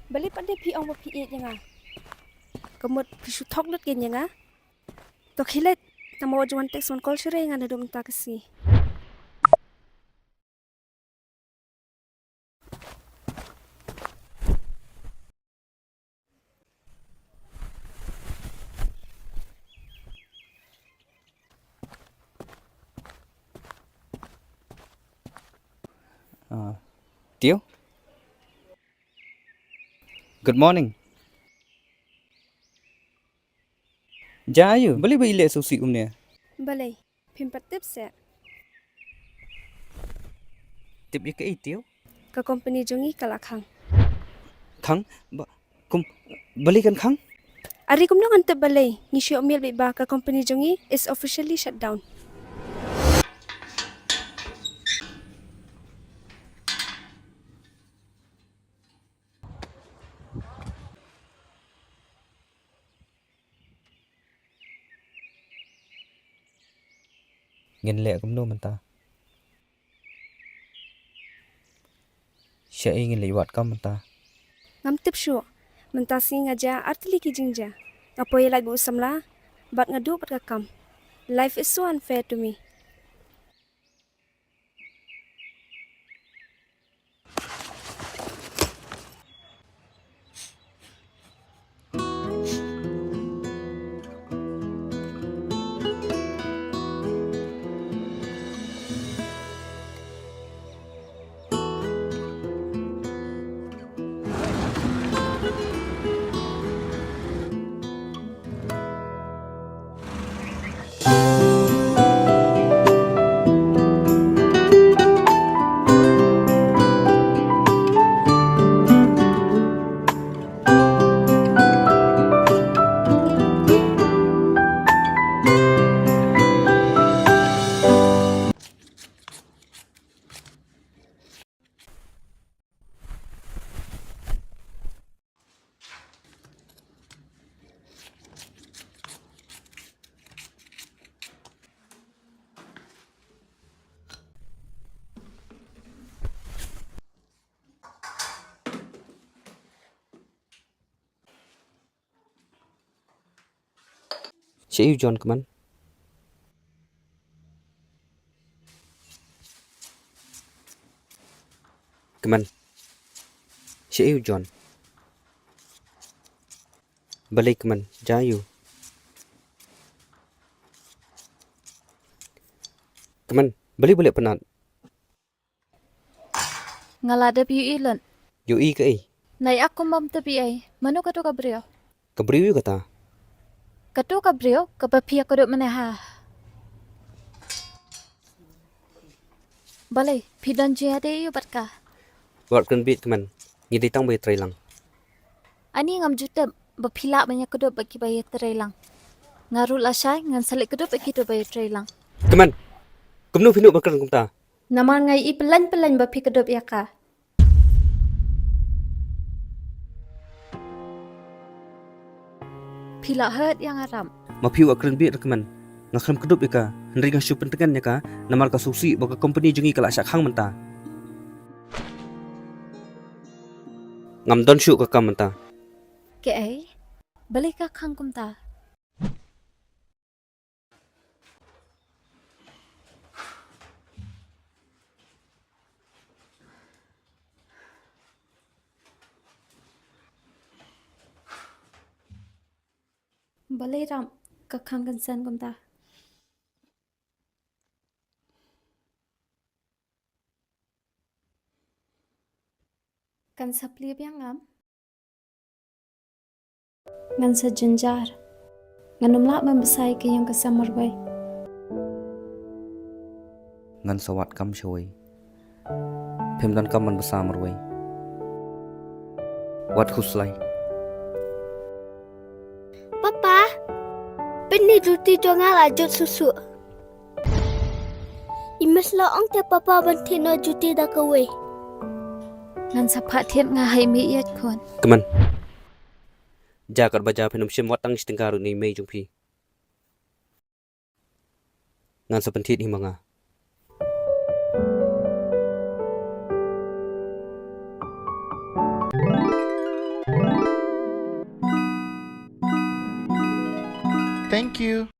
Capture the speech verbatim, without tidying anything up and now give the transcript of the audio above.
Balei pat de phi ong ba phi ïeit ïa nga? Ka mut phi shu thok lut kein ïa nga. To khie leit, tang ba wat ju wan text wan call shuh ïa nga naduh mynta ka sngi. Ah, Teo? Good morning. Jia aiu, balei ba i leh sngewsih kumne? Balei, phim pat tip seh? Tip ïa kaei, Teo? Ka company jong ngi ka la khang. Khang? Ba, kum, balei kan khang? Are kumno ngan tip balei? Ngi shu ïohmad beit ba ka company jong ngi is officially shut down. Ngin leh kumno mynta? Shaei ngin leit wad kam mynta? Ngam tip shuh. Mynta sngi nga jia ar tylli ki jingjia. Nga poi ïalait bad u samla bad nga duh bad ka kam. Life is so unfair to me. Shaei u John, Kmen? Kmen. Shaei u John? Balei Kmen, jia aiu? Kmen, balei ba leh pynat? Nga la dep ïohi lut. Ïohi kaei? Nai ak kum bym tip ei ei. Mano kato ka briew? Ka briew ïa kata. Kato ka briew kaba phi ïakynduh mynne ha. Balei phi don jingïadei ïa u bad ka? Wat kren bieit Kmen. Ngi dei tang ba ïatrei lang. Ani ngam ju tip ba phi lah ban ïakynduh bad kiba ïatrei lang. Nga ruh lashai ngan sa leit kynduh bad kito ba ïatrei lang. Kmen. Kumno phi nud ban kren kumta? Namar nga ïohi pyllaiñ pyllaiñ ba phi kynduh ïa ka. Phi la hurt ïa nga Ram. Ma phi wat kren bieit Kmen. Nga khlem kynduh ïa ka. Hynrei nga shu pyntngen ïa ka namar ka sngewsih ba ka company jong ngi ka la shah khang mynta. Ngam don shuh ka kam mynta. Kaei? Balei ka khang kumta? Balei Ram, ka khang kynsan kumta? Kan sa plie biang ngam? Ngan sa jynjar. Ngan ym lah ban bsa ïa ka ïing ka sem marwei. Ngan sa wad kam shawei. Phim donkam ban bsa marwei. Wat khuslai. Papa, pynni juti jong nga la jot susu. I mei la ong te papa ban thied noh juti da kawei. Ngan sa phah thied nga ha i mei ïaid khun. Kmen. Jia katba jia phin ym shim wat tang shi tyngka ruh na i mei jong phi. Ngan sa pynthied hi ma nga. Thank you.